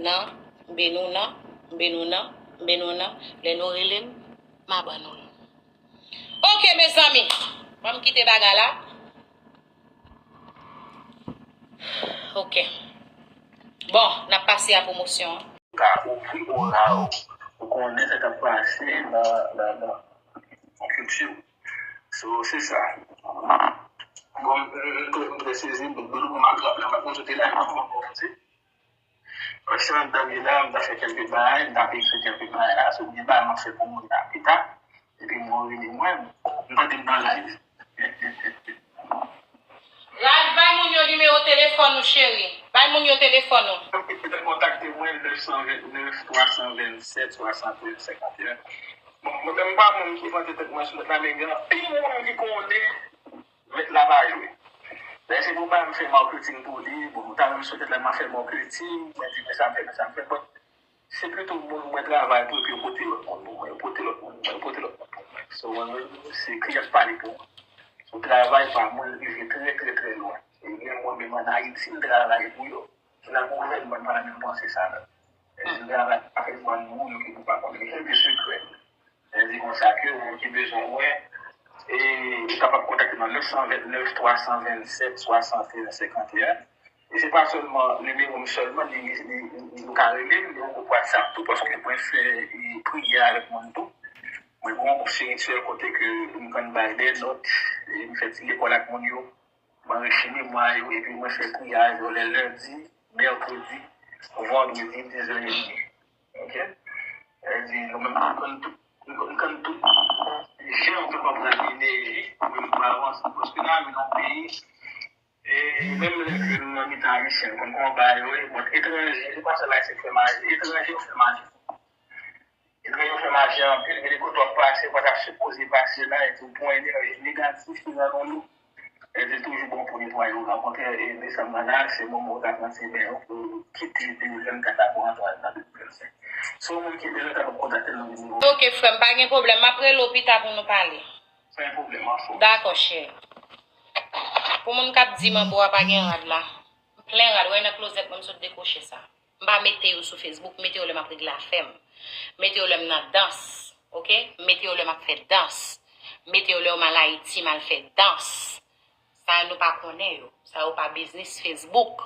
nan, m beni w nan, m beni w nan, m beni w nan. Lè nou rele m, m a ban nou l. Oke, mezanmi. Ban m kite bagay la. Oke. Bon, n ap pase a pwomosyon an. Ka ouvri ora w. Ou konnen sa k ap pase nan, nan, nan, nan kilti w. So, se sa. Bon, m, m, m, m trè sezi, m, m, m, m agrab la, m ap konn soti la, m ap konn soti. Paske anndan m ye la, m ta fè kèlke bagay, m ta ekri kèlke bagay la, sou gen bagay m ap fè pou moun la pita, epi m rele mwen, m tande m nan live. Raj, bay moun yo nimewo telefòn ou, cheri. Bay moun yo telefòn ou. Yo te kontakte mwen, nèf san vennèf, twa san vennsèt, swasanteyen, senkanteyen. Bon, mwen menm m pa moun ki vante tèt mwen sou nèt la, men gen anpil moun ki konnen nèt la pa jwe. Lè se pou bay m fè marketing pou li, bon, m ta menm sou nèt la, m a fè marketing, mwen di, men sa m fè, men sa m fè, but se plito moun mwen travay pou, epi yo pote lòt moun pou mwen, yo pote lòt moun pou mwen, yo pote lòt moun pou mwen. So, mwen menm, se kli k ap pale pou mwen. So, travay pa mwen rive trè, trè, trè lwen. E gen mwen menm ann Ayiti, m travay pou yo. Nan gouvènman, m pa nan menm panse sa, non. Lè di travay avèk bann moun ki pou pa konnen, gen de sekrè. Lè di konsa ke moun ki bezwen mwen, e, li kapab kontakte m nan nèf san vennèf, twa san vennsèt, swasanteyen, senkanteyen. E se pa sèlman nimewo m sèlman, li, li, li, li, nou ka rele m, gen yon gwoup WhatsApp tou, paske mwen fè, e, priyè avèk moun tou. Mwen gen yon gwoup espirityèl kote ke m konn bay de nòt, e m fè ti lekòl ak moun yo. Mwen anrichi memwa yo, epi mwen fè priyè avè yo lè lendi, mèkredi, vandredi, diz è edmi. Oke? Sa vle di, nou menm, nou konn tout, nou konn, nou konn tout jan pou nou pran enèji, pou nou pa avanse. Paske nou nan yon peyi, e menm lè ke nou nan mitan ayisyen, nou konn kòman bagay yo ye, bon, etranje, se pa sèl ayisyen ki fè maji, etranje yo fè maji. Epi yo fè maji anpil, gen de kote w ap pase, w pa ta sipoze pase la, epi w pran enèji negatif ki nan men w. Epi toujou bon pou netwaye w. Okontrè, e desanm nan la, se moman w ta pran ti ben w pou kite de mil vennkat la pou rantre nan de mil vennsenk. Si w moun ki bezwen, ta kontakte m nan nimewo. Ok, frè m, pa gen pwoblèm. M ap rele w pita pou nou pale. Pa gen pwoblèm, anfòm. Dakò, cheri. Pou moun k ap di manbo a pa gen rad la, m plen rad. Wè nan klozèt mwen, m sot dekwoche sa. M pa mete yo sou Facebook, m mete yo lè m ap regle afè m. M mete yo lè m nan dans, oke? M mete yo lè m ap fè dans. M mete yo lè yo m al Ayiti, m al fè dans. Sa yo nou pa konnen yo. Sa yo pa biznis Facebook.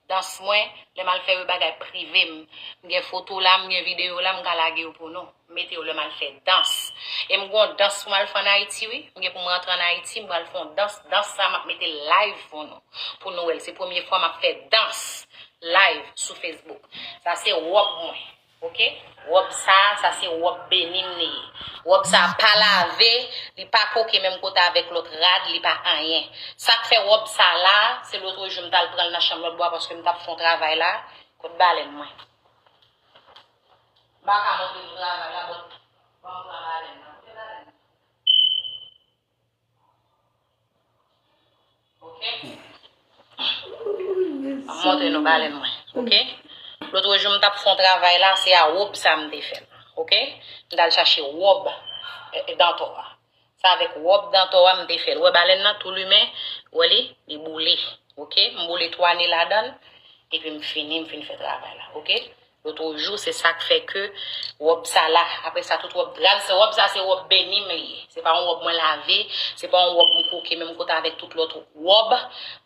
Dans mwen, lè m al fè yo bagay prive m. M gen foto la, m gen videyo la, m ka lage yo pou nou. M mete yo lè m al fè dans. E m gen yon dans pou m al fè ann Ayiti, wi. M gen pou m rantre ann Ayiti, m pral fè yon dans. Dans sa, m ap mete live pou nou. Pou nou wè l. Se premye fwa m ap fè dans live sou Facebook. Sa se wòb mwen, oke? Wòb sa, sa se wòb beni m li ye. Wòb sa pa lave, li pa koke menm kote avèk lòt rad, li pa anyen. Sa k fè wòb sa la, se lòt jou m t al pran l nan chanm lòt bò a paske m t ap fè yon travay la, kot balèn mwen. M pa ka montre nou travay la, but ban m pran balèn nan. Kote balèn nan? Oke? M ap montre nou balèn mwen, oke? Lòt jou, m t ap fè yon travay la, se a wòb sa m te fè l, oke? M t al chache wòb, e, e, dantò a. Se avèk wòb dantò a m te fè l. Wè balèn nan tou limen, wè li, li boule, oke? M boule twa ne ladan l, epi m fini, m fin fè travay la, oke? Lòt jou, se sa k fè ke wòb sa la, apre sa, tout wòb, rad sa, wòb sa, se wòb beni m li ye. Se pa yon wòb mwen lave, se pa yon wòb m koke menm kote avèk tout lòt wòb.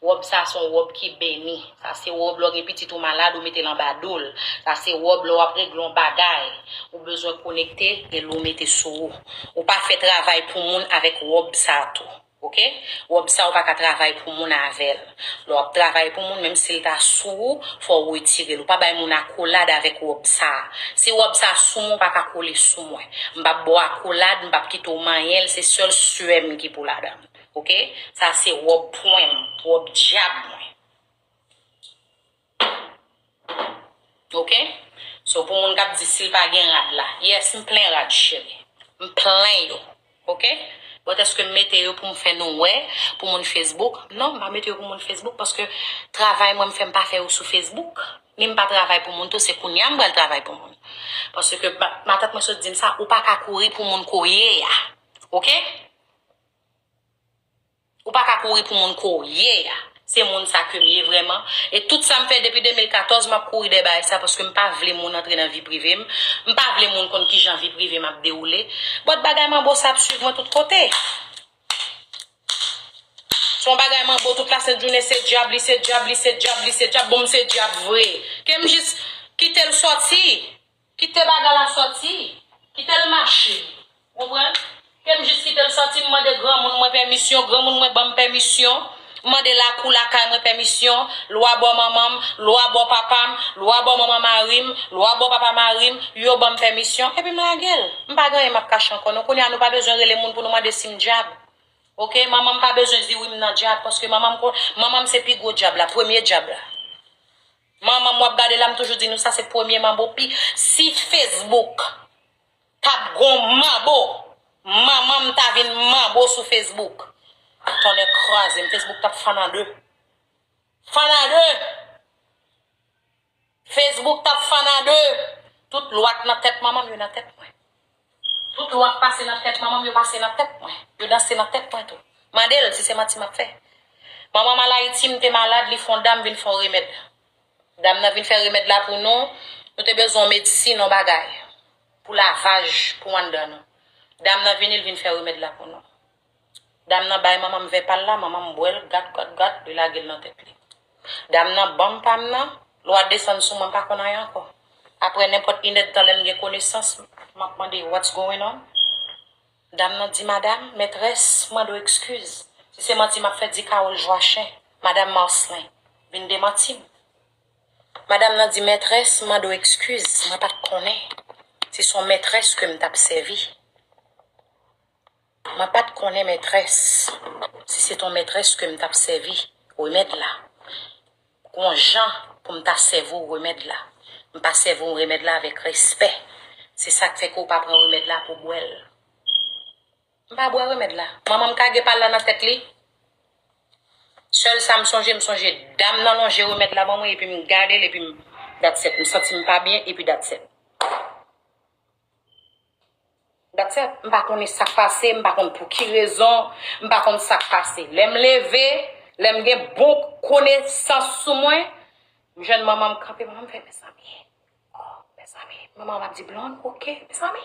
Wòb sa, se yon wòb ki beni. Sa, se wòb lè w gen pitit ou malad, ou mete l anba do l. Sa, se wòb lè w ap regle yon bagay. Ou bezwen konekte, e l ou mete sou ou. Ou pa fè travay pou moun avèk wòb sa tou. Oke? Wòb sa ou pa ka travay pou moun avè l. Lè w ap travay pou moun, menm si l ta sou ou, fò w retire l. Ou pa bay moun akolad avèk wòb sa. Si wòb sa sou mwen, ou pa ka kole sou mwen. M p ap ba w akolad, m p ap kite w manyen l, se sèl swè m ki pou ladan l. Oke? Sa se wòb pwen m, wòb dyab mwen. Oke? So, pou moun k ap di si l pa gen rad la. Yes, m plen rad, cheri. M plen yo. Oke? But èske m mete yo pou m fè nou wè, pou moun Facebook? Non, m pa mete yo pou moun Facebook, paske travay mwen m fè, m pa fè yo sou Facebook. Ni m pa travay pou moun tou, se kounye a m pral travay pou moun. Paske ma-, matant mwen sot di m sa, ou pa ka kouri pou moun ke w ye a. Oke? Ou pa ka kouri pou moun ke w ye a. Se moun sa ke m ye vrèman. E tout sa m fè depi de mil katòz, m ap kouri dèyè bagay sa paske m pa vle moun antre nan vi prive m. M pa vle moun konn kijan vi prive m ap dewoule. But bagay manbo sa ap swiv mwen tout kote. Se yon bagay manbo tout lasent jounen se dyab, li se dyab, li se dyab, li se dyab. Bon, m se dyab vre. Ke m jis kite l sòti. Kite bagay la sòti. Kite l mache. Ou konprann? Ke m jis kite l sòti, m mande granmoun mwen pèmisyon, granmoun mwen ban m pèmisyon. M mande lakou lakay mwen pèmisyon, lwa bò manman m, lwa bò papa m, lwa bò manman mari m, lwa bò papa mari m, yo ban m pèmisyon, epi m lage l. M pa gen anyen m ap kache ankò non. Kounye a nou pa bezwen rele moun pou nou mande si m dyab. Oke, manman m pa bezwen di wi m nan dyab, paske manman m kon, manman m se pi gwo dyab la, premye dyab la. Manman m w ap gade la, m toujou di nou sa se premye manbo pi, si Facebook t ap gon manbo, manman m ta vin manbo sou Facebook. Tonnè kraze m, Facebook t ap fann an de. Fann an de! Facebook t ap fann an de. Tout lwa k nan tèt manman m yo nan tèt mwen. Tout lwa k pase nan tèt manman m yo pase nan tèt mwen. Yo danse nan tèt mwen tou. Mande l si se manti m ap fè. Manman m al Ayiti, m te malad, li fè yon dam vin fè yon remèd. Dam nan vin fè remèd la pou nou. Nou te bezwen yon medsin, yon bagay. Pou lavaj, pou anndan nou. Dam nan vini, l vin fè remèd la pou nou. Dam nan bay manman m vè pa l la, manman m bwè l, gat, gat, gat, li lage l nan tèt li. Dam nan ban m pa m nan, lwa desann sou mwen, m pa konn anyen ankò. Apre nenpòt inèdtan, lè m gen konesans, m ap mande, what's going on? Dam nan di, madanm, mètrès, m mande w ekskiz. Si se manti m ap fè, di Carole Joachin, madanm Marcelin, vin demanti m. Madanm nan di, mètrès, m mande w ekskiz, mwen pa t konnen si se yon mètrès ke m t ap sèvi. Mwen pa t konnen mètrès, si se t on mètrès ke m t ap sèvi remèd la. Gon jan pou m ta sèvi w remèd la. M pa sèvi w remèd la avèk respè. Se sa k fè ke w pa pran remèd la pou w bwè l. M pa bwè remèd la. Manman m kage pa l la nan tèt li. Sèl sa m sonje, m sonje dam nan lonje remèd la ban mwen, epi m gade l, epi m, that's it. M santi m pa byen, epi that's it. That's it. M pa konnen sa k pase, m pa konn pou ki rezon, m pa konn sa k pase. Lè m leve, lè m gen bon konesans sou mwen, m jwenn manman m kanpe, manman m fè, mezanmi. Oh, mezanmi. Manman m ap di, Blonde, oke, mezanmi,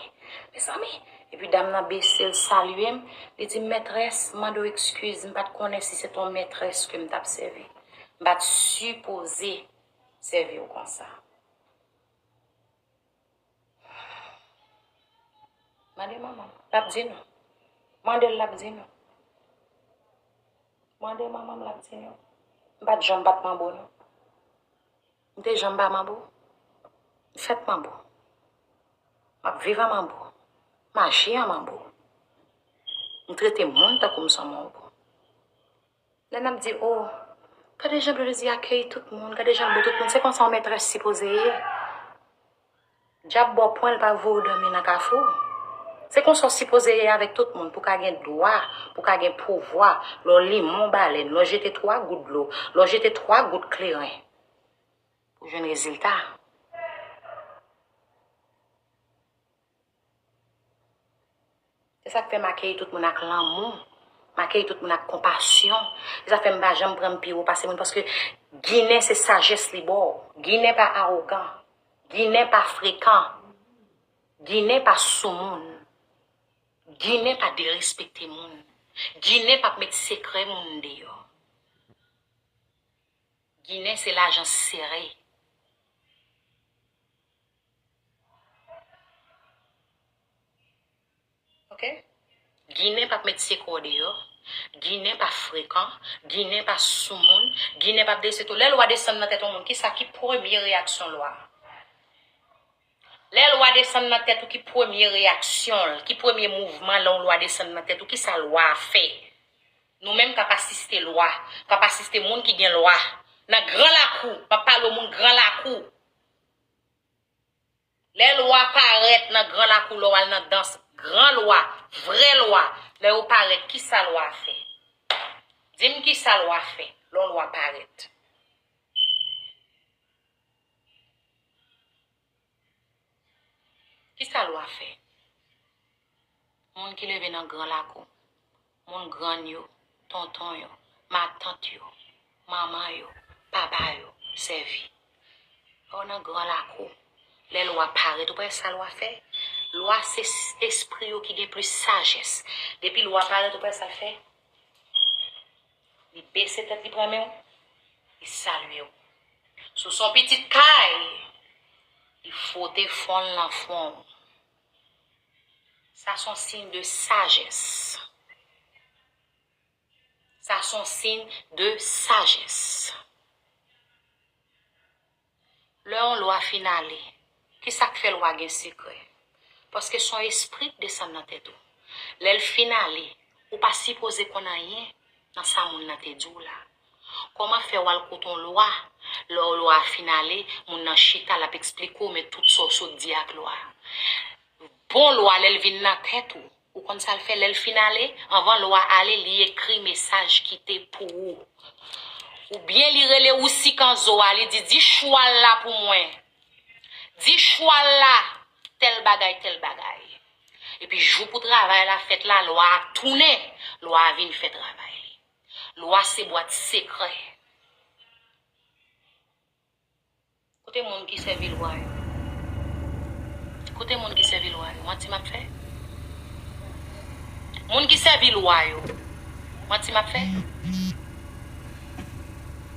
mezanmi. Epi dam nan bese l salye m, li di m, mètrès, m mande w ekskiz, m pa t konnen si se t on mètrès ke m t ap sèvi. M pa t sipoze sèvi w konsa. Mande manman m, l ap di nou. Mande l, l ap di nou. Mande manman m, l ap di nou. M pa t janm pa t manbo, non. M te janm pa manbo. M fèt manbo. M ap viv an manbo. M aji an manbo. M trete moun tankou m se yon manbo. Lè n ap di, o, gade jan Blondedy akeyi tout moun, gade jan l bon tout moun, se konsa yon mètrès sipoze ye. Dyab ba w pwen, l pa voye w dòmi nan kafou. Se konsa w sipoze ye avèk tout moun, pou w ka gen dwa, pou w ka gen pouvwa. Lè w limen yon balèn, lè w jete twa gout dlo, lè w jete twa gout kleren, pou w jwenn rezilta. Se sa k fè m akeyi tout moun ak lanmou. M akeyi tout moun ak konpasyon. Se sa k fè m pa janm pran m pi wo pase moun, paske Ginen se sajès li ba w. Ginen pa awogan. Ginen pa frekan. Ginen pa soumoun. Ginen pa derespekte moun. Ginen p ap met sekrè moun deyò. Ginen se lajan sere. Oke? Ginen p ap met sekrè w deyò. Ginen pa frekan. Ginen pa soumoun. Ginen p ap derespekte w. Lè lwa desann nan tèt yon moun, kisa ki premye reyaksyon lwa a? Lè lwa desann nan tèt ou, ki premye reyaksyon l? Ki premye mouvman lè yon lwa desann nan tèt ou? Kisa lwa a fè? Nou menm k ap asiste lwa, k ap asiste moun ki gen lwa. Nan gran lakou, m ap pale w moun gran lakou. Lè lwa parèt nan gran lakou, lè w al nan dans, gran lwa, vrè lwa, lè yo parèt, kisa lwa a fè? Di m kisa lwa a fè, lè yon lwa parèt. Kisa lwa a fè? Moun ki leve nan gran lakou, moun grann yo, tonton yo, matant yo, manman yo, papa yo, sèvi. Lè w nan gran lakou, lè lwa parèt, ou pa wè sa lwa fè? Lwa se s-, espri yo ki gen plis sajès. Depi lwa parèt, ou pa wè sa l fè? Li bese tèt, li pran men w, li salye w. Si w se yon pitit kay, li fwote fwon l nan fwon w. Sa se yon siy de sajès. Sa se yon siy de sajès. Lè yon lwa fin ale, kisa k fè lwa gen sekrè? Paske se yon espri k desann nan tèt ou. Lè l fin ale, ou pa sipoze konn anyen nan sa moun nan te di w la. Kòman fè w al kote yon lwa, lè yon lwa a fin ale, moun nan chita, l ap eksplike w, men tout sa w sot di ak lwa a. Bon lwa, lè l vin nan tèt ou, ou konn sa l fè, lè l fin ale, anvan lwa a ale, li ekri mesaj kite pou ou. Oubyen li rele ousik anzo a, li di, di chwal la pou mwen. Di chwal la, tèl bagay, tèl bagay. Epi jou pou travay la fèt la, lwa a tounen, lwa a vin fè travay li. Lwa se bwat sekrè. Kote moun ki sèvi lwa yo? Kote moun ki sèvi lwa yo? Manti m ap fè? Moun ki sèvi lwa yo, manti m ap fè?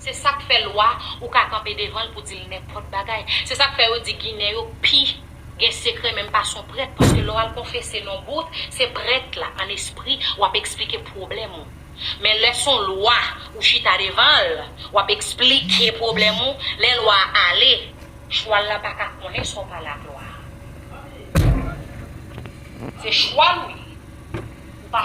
Se sa k fè lwa, ou ka kanpe devan l pou di l nenpòt bagay. Se sa k fè yo di Ginen yo pi gen sekrè menm pase yon prèt, paske lè w al konfese nan bout, se prèt la, an espri, w ap eksplike pwoblèm ou. Men lè se yon lwa, ou chita devan l, w ap eksplike pwoblèm ou, lè lwa a ale, chwal la pa ka konnen sa w pale ak lwa a. Se chwal ou ye. Ou pa